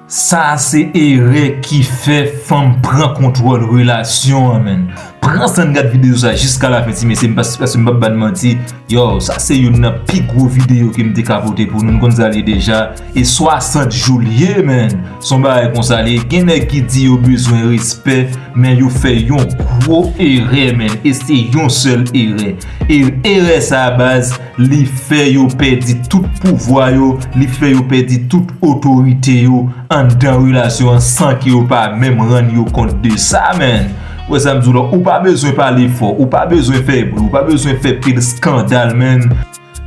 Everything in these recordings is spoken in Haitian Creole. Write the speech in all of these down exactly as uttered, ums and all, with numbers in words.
Sa se erè ki fè fanm pran kontwòl relasyon an, menn. Pran san n gad videyo sa jiska lafen, ti mesye, m pa, paske m p ap ba n manti. Yo, sa se youn nan pi gwo videyo ke m te ka pote pou nou. Nou konn sa l ye deja. E swasant jou l ye, menn. Se yon bagay konsa l ye. Gen nèg ki di yo bezwen respè, men yo fè yon gwo erè, menn. E se yon sèl erè. E erè sa, baz, li fè yo pèdi tout pouvwa yo, li fè yo pèdi tout otorite yo anndan relasyon an san ke yo pa menm rann yo kont de sa, menn. Ou wè sa m di w la, ou pa bezwen pale fò, ou pa bezwen fè bri, ou pa bezwen fè pil eskandal, menn.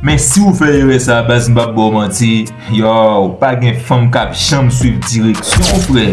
Men si w fè erè sa, baz, m p ap ba w manti, yo, pa gen fanm k ap janm swiv direksyon w, frè.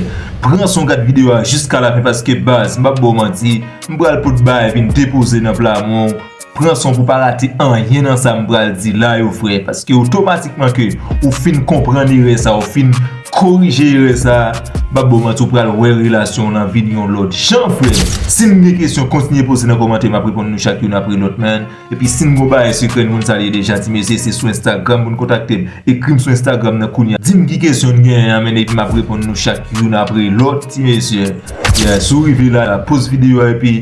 Pran san w gad videyo a jiska lafen, paske, baz, m p ap ba w manti, m pral pot bagay vin depoze nan pla men w. Pran san w pou w pa rate anyen nan sa m pral di la yo, frè, paske otomatikman ke ou fin konprann erè sa, ou fin korije erè sa, m p ap ba w manti, ou pral wè relasyon w lan vin yon lòt jan, frè. Si n gen kesyon, kontinye poze nan kòmantè, m ap reponn nou chak youn apre lòt, menn. Epi si n gon bagay sekrè, nou konn sa l ye deja, ti mesye, se sou Instagram pou n kontakte m. Ekri m sou Instagram nan kounye a. Di m ki kesyon n genyen an, menn, epi m ap reponn nou chak youn apre lòt, ti mesye. Yeah, si w rive la, la, poz videyo a, epi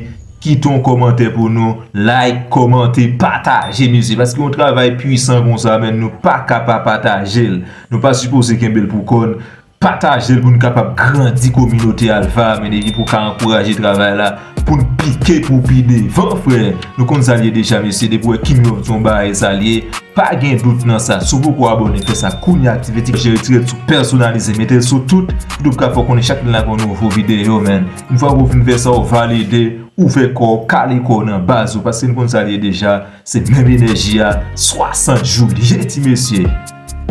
kite yon kòmantè pou nou, like, kòmante, pataje, mesye, paske yon travay pwisan konsa, menn, nou pa ka pa pataje l. Nou pa sipoze kenbe l pou kò n. Pataje l pou n kapab grandi kominote Alpha, menn, epi pou ka ankouraje travay la, pou n pike pou pi devan, frè. Nou konn sa l ye deja, mesye, depi w wè King Love di yon bagay, sa l ye. Pa gen dout nan sa. Si w poko abòne, fè sa kounye a, aktive ti klòch, retire l sou pèsonalize, mete l sou tout, pou w ka fè w konnen chak lè n lage yon nouvo videyo, menn. Yon fwa ke w fin fè sa, w valide, ouvè kò w, kale kò w nan baz ou, paske n konn sa l ye deja, se menm enèji a, swasant jou l ye, ti mesye.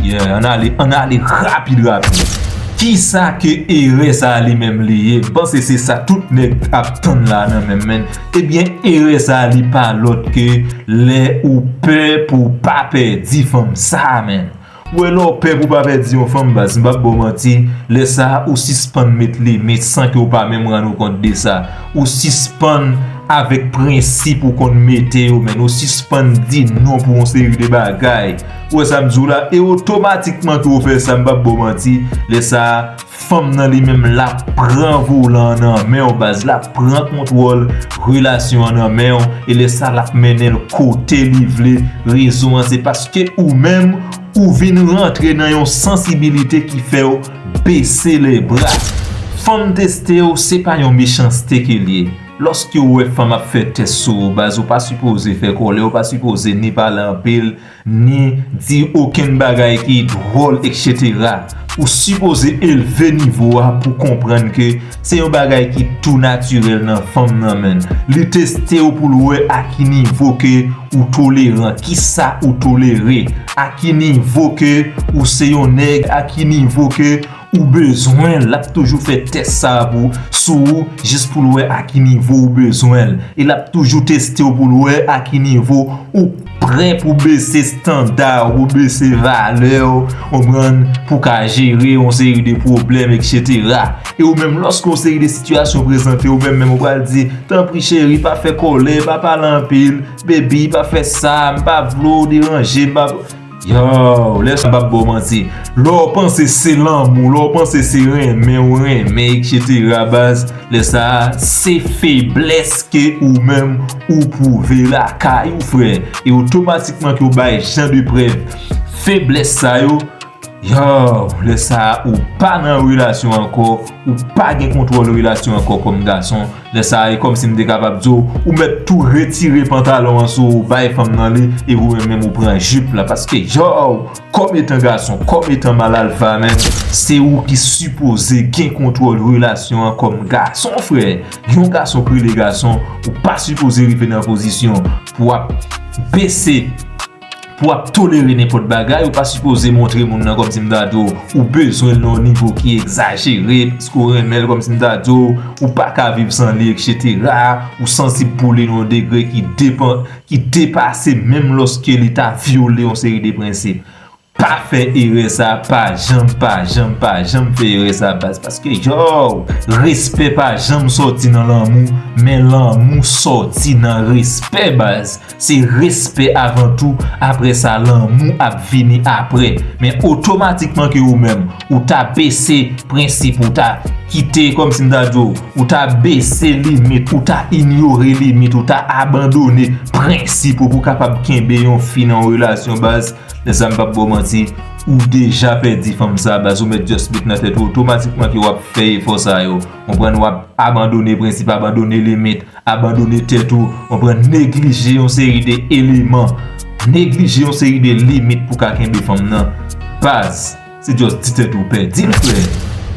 Yeah, ann ale, ann ale rapid, rapid. Kisa ke erè sa a li menm li ye? M panse se sa tout nèg ap tann la nan men m, menn. Ebyen, erè sa a li pa lòt ke lè ou pè pou w pa pèdi fanm sa a, menn. Ou wè, lè w pè pou w pa pèdi yon fanm, baz, m p ap ba w manti, lè sa a, ou sispann met limit san ke w pa menm rann ou kont de sa. Ou sispann avèk prensip ou konn mete yo, menn. Ou sispann di non pou yon seri de bagay. Ou wè sa m di w la? E otomatikman ke w fè sa, m p ap ba w manti, lè sa a, fanm nan li menm l ap pran volan an nan men w, baz, l ap pran kontwòl relasyon an nan men w, e lè sa l ap mennen l kote li vle. Rezon an se paske ou menm, ou vin rantre nan yon sansibilite ki fè w bese lebra. Fanm teste w, se pa yon mechanste ke l ye. Lòske w wè fanm ap fè tès sou ou, baz, ou pa sipoze fè kòlè, ou pa sipoze ni pale anpil, ni di okenn bagay ki dwòl, etsetera. Ou sipoze elve nivo a pou konprann ke se yon bagay ki tou natirèl nan fanm nan, menn. Li teste w pou l wè a ki nivo ke ou toleran, kisa ou tolere, a ki nivo ke ou se yon nèg, a ki nivo ke ou bezwen l. L ap toujou fè tès sa a pou, sou ou, jis pou l wè a ki nivo ou bezwen l. E l ap toujou teste w pou l wè a ki nivo ou prè pou bese estanda w, pou bese valè w, konprann, pou ka jere yon seri de pwoblèm, etsetera. E ou menm, lòske yon seri de sitiyasyon prezante, ou menm menm ou pral di, tanpri cheri, pa fè kòlè, pa pale anpil, baby, pa fè sa, m pa vle w deranje, m pa. Yo, lè sa m p ap ba w manti. Lè w panse se lanmou, lè w panse se renmen ou renmen, etsetera, baz, lè sa a, se feblès ke ou menm ou pwouve lakay ou, frè. E otomatikman ke w bay jan de prèv feblès sa yo, yo, lè sa a, ou pa nan relasyon ankò, ou pa gen kontwòl relasyon ankò kòm gason. Lè sa a, e kòmsi m te kapab di w, ou mèt tou retire pantalon an sou ou, bay fanm nan li, e ou menm menm ou pran jip la. Paske, yo, kòm etan gason, kòm etan mal alfa, menn, se ou ki sipoze gen kontwòl relasyon an kòm gason, frè. Yon gason ki rele gason, ou pa sipoze rive nan pozisyon pou w ap bese, pou w ap tolere nenpòt bagay, ou pa sipoze montre moun nan kòmsi m ta di w, ou bezwen l nan yon nivo ki egzajere, paske w renmen l kòmsi m ta di w, ou pa ka viv san li, etsetera. Ou sansib pou li nan yon degre ki depan, ki depase menm lòske li ta vyole yon seri de prensip. Pa fè erè sa, pa janm, pa janm, pa janm fè erè sa, baz. Paske, yo, respè pa janm sòti nan lanmou, men lanmou sòti nan respè, baz. Se respè avan tou, apre sa, lanmou ap vini apre. Men otomatikman ke ou menm, ou ta bese prensip, ou ta kite, kòmsi m ta di w, ou ta bese limit, ou ta inyore limit, ou ta abandone prensip ou pou kapab kenbe yon fi nan yon relasyon, baz. Lè sa m p ap ba w manti, ou deja pèdi fanm sa, baz, ou mèt just met nan tèt ou otomatikman ke w ap fè efò sa yo. Konprann, w ap abandone prensip, abandone limit, abandone tèt ou, konprann, neglije yon seri de eleman, neglije yon seri de limit pou ka kenbe fanm nan. Baz, se just di tèt ou pèdi l, frè.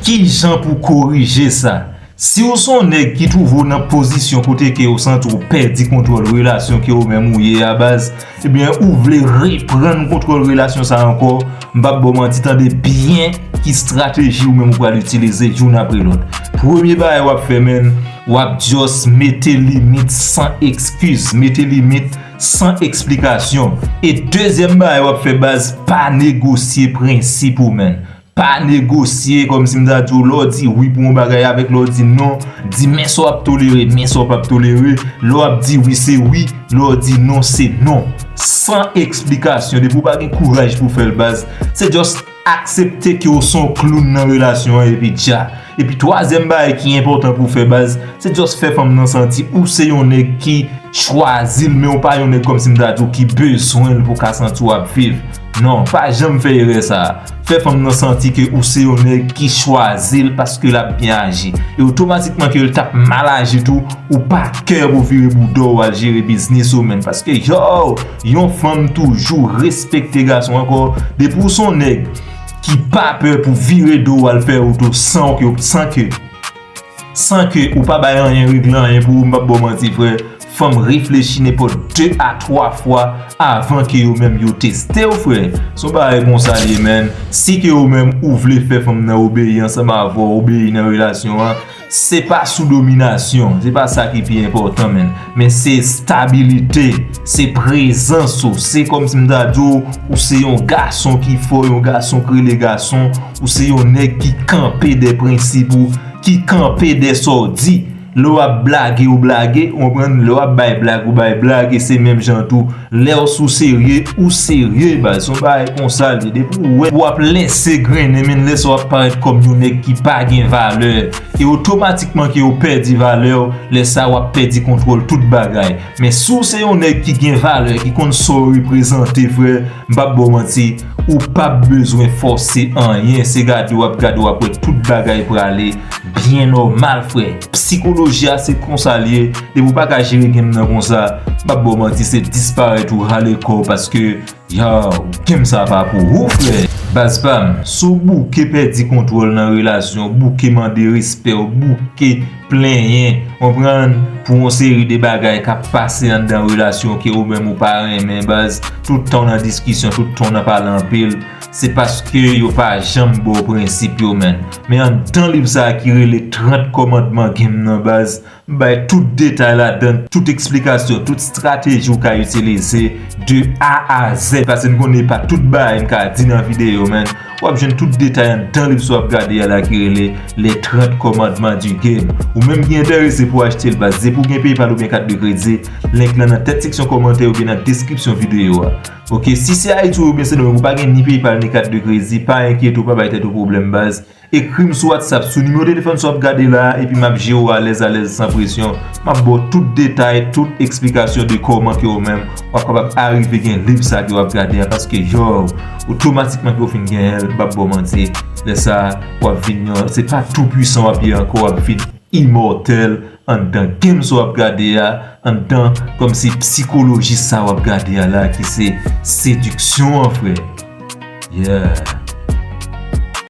Kijan pou korije sa? Si w se yon nèg ki twouve w nan pozisyon kote ke w santi w pèdi kontwòl relasyon ke ou menm ou ye a, baz, ebyen, ou vle reprann kontwòl relasyon sa ankò, m p ap ba w manti, tande byen ki estrateji ou menm ou pral itilize youn apre lòt. Premye bagay w ap fè, menn, w ap just mete limit san ekskiz, mete limit san eksplikasyon. E dezyèm bagay w ap fè, baz, pa negosye prensip ou, menn. Pa negosye, kòmsi m ta di w, lè w di wi pou yon bagay avèk lè w di non, di men sa w ap tolere, men sa w p ap tolere, lè w ap di wi se wi, lè w di non se non. San eksplikasyon, depi w pa gen kouraj pou fè l, baz, se just aksepte ke w se yon kloun nan relasyon an epi dja. Epi twazyèm bagay ki enpòtan pou w fè, baz, se just fè fanm nan santi ou se yon nèg ki chwazi l, men w pa yon nèg kòmsi m ta di w ki bezwen l pou w ka santi w ap viv. Non, pa janm fè erè sa a. Fè fanm nan santi ke ou se yon nèg ki chwazi l paske l ap byen aji. E otomatikman ke l t ap mal aji tou, ou pa kè pou vire bouda w al jere biznis ou, menn. Paske, yo, yon fanm toujou respekte gason ankò. Depi w se yon nèg ki pa pè pou vire do w al fè wout ou san ke, san ke San ke ou pa bay anyen regle anyen pou ou, m p ap ba w manti, frè. Fanm reflechi nenpòt de a twa fwa avan ke yo menm yo teste w, frè. Se yon bagay konsa l ye, menn. Si ke ou menm ou vle fè fanm nan obeyi ansanm avè w, obeyi nan relasyon an, se pa sou dominasyon, se pa sa ki pi enpòtan, menn. Men se estabilite, se prezans ou. Se kòmsi m ta di w, ou se yon gason ki fò, yon gason k rele gason, ou se yon nèg ki kanpe dè prensip ou, ki kanpe dè sa w di. Lè w ap blage, ou blage, ou konprann? Lè w ap bay blag, ou bay blag, e se menm jan tou. Lè w sou serye, ou serye, baz. Se yon bagay konsa l ye. Depi w wè w ap lèse grennen, menn, lè sa w ap parèt kòm yon nèg ki pa gen valè. E otomatikman ke w pèdi valè w, lè sa w ap pèdi kontwòl tout bagay. Men si w se yon nèg ki gen valè, ki konn sa w reprezante, frè, m p ap ba w manti, ou p ap bezwen fòse anyen. Se gade w ap gade, w ap wè tout bagay prale byen nòmal, frè. Sikoloji a se konsa l ye. Depi w pa ka jere game nan konsa, m p ap ba w manti, se disparèt ou rale kò w paske, yo, game sa pa pou ou, frè. Baz pa m, si w bouke pèdi kontwòl nan relasyon, w bouke mande respè, w bouke plenyen, konprann, pou yon seri de bagay k ap pase anndan relasyon ke ou menm ou pa renmen, baz, tout tan w nan diskisyon, tout tan w nan pale anpil, se paske yo pa janm ba w prensip yo, menn. Men anndan liv sa a ki rele trant kòmandman game nan, baz, m bay tout detay ladan, tout eksplikasyon, tout estrateji w ka itilize de A a Z. Paske n konnen pa tout bagay m ka di nan videyo, menn. W ap jwenn tout detay anndan liv sa w ap gade a la ki rele Les trente commandements du game. Ou menm ki enterese pou achte l, baz, depi w gen PayPal oubyen kat de kredi, link lan nan tèt seksyon kòmantè oubyen nan deskripsyon videyo a. Oke, si se Ayiti w ye oubyen Sendomeng, ou pa gen ni PayPal ni kat de kredi, pa enkyete w, pa bay tèt ou pwoblèm, baz. Ekri m sou WhatsApp, sou nimewo telefòn sa w ap gade la a, epi m ap jere w alèz alèz, san presyon. M ap ba w tout detay, tout eksplikasyon de kòman ke ou menm w ap kapab arive gen liv sa ke w ap gade a, paske, yo, otomatikman ke w fin genyen l, m p ap ba w manti, lè sa a, w ap vin yon, se pa tou pwisan w ap ye ankò, w ap vin imòtèl anndan game sa w ap gade a, anndan kòmsi sikoloji sa w ap gade a la, ki se sediksyon an, frè. Yeah.